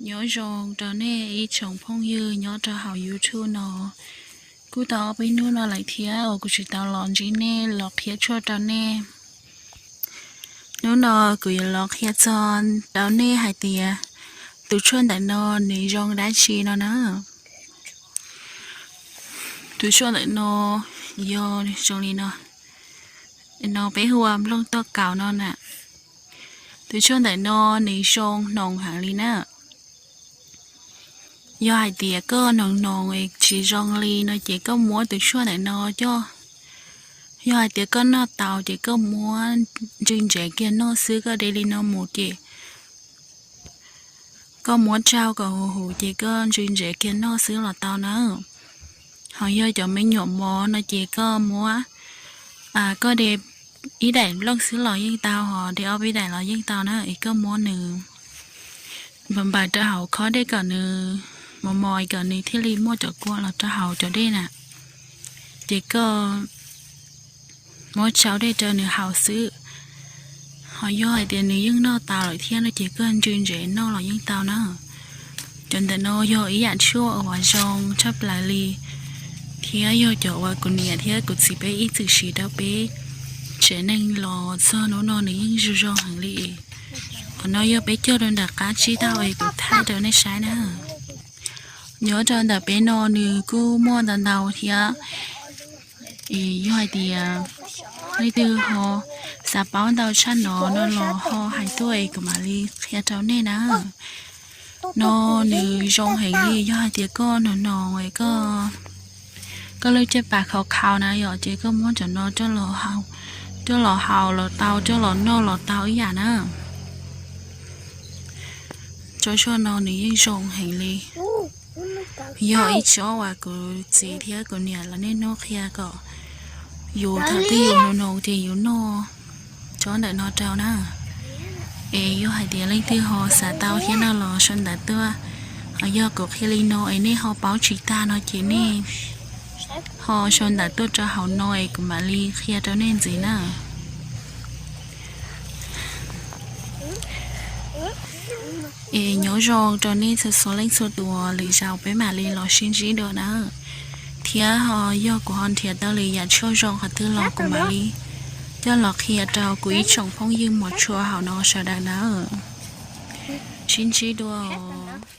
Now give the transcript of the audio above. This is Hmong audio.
Nyob zoo rau nej ib tsoom phooj ywg nyob rau hauv YouTube no. Kuj tau ob peb hnub no lawm thiab uas kuv tsis tau los ntsib nej los qhia tshuaj rau nej. Hnub no kuv yuav los qhia txog rau nej hais tias tus tshuaj ntawm no nws zoo dab tsi no na. Tus tshuaj ntawm no yog zoo li no, no peb hu ua nplooj toj kaus no na. Tus tshuaj ntawm no nws zoo hnoos heev li na. Yog hais tias koj hnoos hnoos es tsis zoo li no ces koj muab tus tshuaj ntawm no coj, yog hais tias koj noj tau ces koj muab ntsw ntsev kiag noj xwb, koj de li no mus ces koj muab tsau kom huv huv ces koj ntsw ntsev kiag noj xwb los tau na. Ho yog cov me nyuam mos no ces koj muab, koj de ib daim nplooj xwb los yeej tau, ho de ob peb daim los yeej tau na. Es koj muab nws npaws npaws rau hauv khob dej kom nws mos mos kom nws thiaj li muaj cov kua los rau hauv cov dej na. Ces koj muab tsau dej rau nws haus xwb. Ho yog hais tias nws yeej noj tau lawm thiab no ces koj ntsw ntsev noj los yeej tau na. Cov ntawm no yog ib yam tshuaj uas zoo tshaj plaws li, thiab yog cov uas kuv niam thiab kuv txiv peb ib txwm siv rau peb tsev neeg los txog hnub no nws yeej zoo zoo heev li. Qhov no yog peb cog rau nram qab tsib taug es kuv thaij rau nej saib na. Nyob rau ntawm peb no nws kuj muaj ntau ntau thiab. Es yog hais tias leej twg ho xav paub ntau tshaj no no los ho hais tuaj es kuv mam li qhia rau nej na. No nws zoo heev li, yog hais tias koj hnoos hnoos es koj lub caj pas khaus khaus na yom, ces koj muab cov no coj los haus los tau, coj los noj los tau ib yam na. Tsob tshuaj no nws yeej zoo heev li. Yog ib tsob uas kuv txiv thiab kuv niam lawv niaj hnub qhia kom yus thaum twg yus hnoos hnoos ces yus noj tsob ntawm no rau na. Es yog hais tias leej twg ho xav tau thiab no los sau ntawv tuaj. Yog kuv qhia li no es nej ho paub tsis tag no ces nej ho sau ntawv tuaj rau hauv no es kuv mam li qhia rau nej ntxiv na. Es nyob zoo rau nej txhua txhua leej txhua tus, lwm zaus peb mam li los sib ntsib dua na. Thiab ho yog kuv ho nrhiav tau lwm yam tshuaj zoo qhov twg los kuv mam li coj los qhia rau kuv ib tsoom phooj ywg mos tshua hauv no sawv daws na. Sib ntsib dua os.